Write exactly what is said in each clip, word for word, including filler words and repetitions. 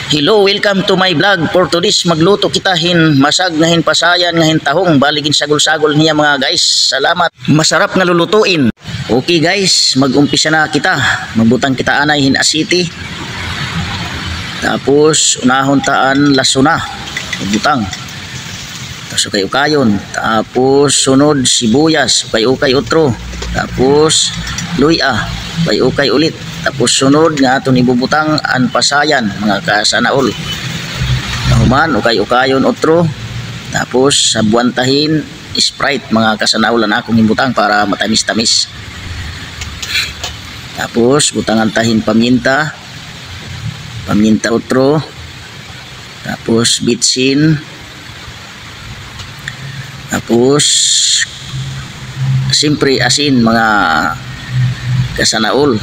Hello, welcome to my vlog. For today's magluto kita hin masag nga hin pasayan nga hin tahong. Bali ginsagol-sagol niya, mga guys. Salamat. Masarap nga lulutuin. Okay guys, mag-umpisa na kita. Magbutang kita anay hin asiti. Tapos unahon ta an lasona. Magbutang. Tapos ukay-ukayon. Tapos sunod sibuyas, ukay-ukay utro. Tapos luy-a, ukay-ukay ulit. Tapos sunod nga aton ibubutang an pasayan, mga kasanaol. Human, ukay-ukayon utro. Tapos sabwan ta hin Sprite, mga kasanaol, an akon ibutang para matamis-tamis. Tapos butangan ta hin paminta. Paminta utro. Tapos bitsin. Tapos siyempre asin, mga kasanaol.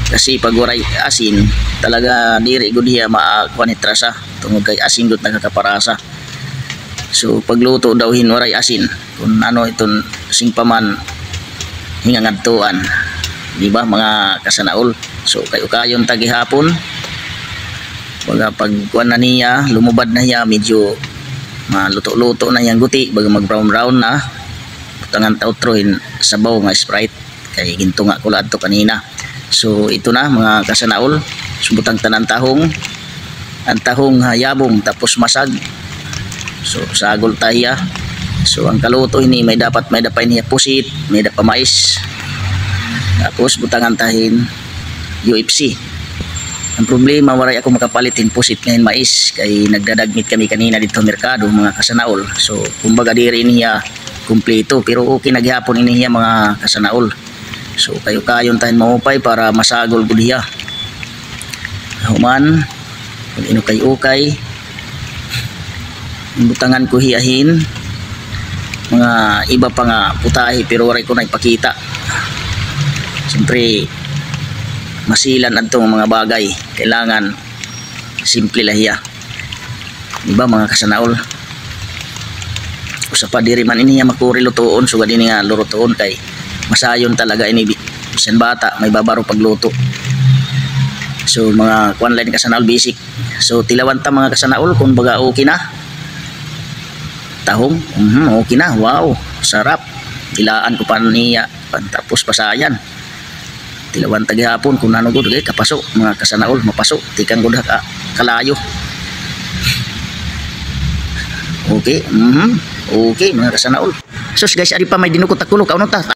Kasi pag waray asin, talaga diri gud hiya maakuan it rasa. Tungod kay asin gud nakakaparasa. So pagluto daw hin waray asin, kun ano iton singpaman hingangadtuan. Di ba, mga kasanaol? So ukay-ukayon ta gihapon. Baga pagkuan na niya, lumubad na hiya, medyo maluto-luto na hiyang guti, baga mag-brown-brown na. Butangan ta utro hin sabaw nga Sprite. Kay gintunga ko la adto kanina. So ito na, mga kasanaol. So butang ta na an tahong. An tahong ha yabong, tapos masag. So sagol ta hiya. So an kaluto hini, may-ada pa, may-ada pa ini hiya pusit, may-ada pa mais. Tapos butangan ta hin U F C. An problema, waray ako makapalit hin pusit nga hin mais kay nagdadagmit kami kanina didto ha merkado, mga kasanaol. So kumbaga diri ini hiya kumpleto, pero okay na gihapon ini hiya, mga kasanaol. So ukay-ukayon ta hin maupay para masagol gud hiya. Human, pag inukay-ukay, butangan ko hiya hin mga iba pa nga putahe, pero waray ko na ipakita. Siyempre, masilan adtong mga bagay. Kailangan simple la hiya. Di ba, mga kasanaol? Usa pa, diri man ini hiya makuri lutuon, sugad ini nga lurutuon kay masayon talaga ini, bi-, bisan bata, may babaro pagluto. So mga kuan la ini, kasanaol, basic. So tilawan ta, mga kasanaol, kun baga okay na. Tahong, mhm, okay na. Wow, sarap. Dilaan ko pa niya, tapos pasayan. Tilawan ta gihapon kun ano gud, okay, kapaso, mga kasanaol, mapaso, tikang gud ha ka-, kalayo. Okay, mhm. Okay, mga kasanaol. Sus, guys, ari pa may dinukot ha kulo, kaunon ta.